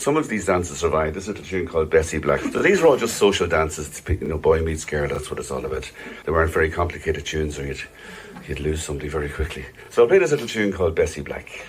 Some of these dances survive. This little tune called Bessie Black. So these are all just social dances, you know, boy meets girl, that's what it's all about. They weren't very complicated tunes or you'd, you'd lose somebody very quickly. So I'll play this little tune called Bessie Black.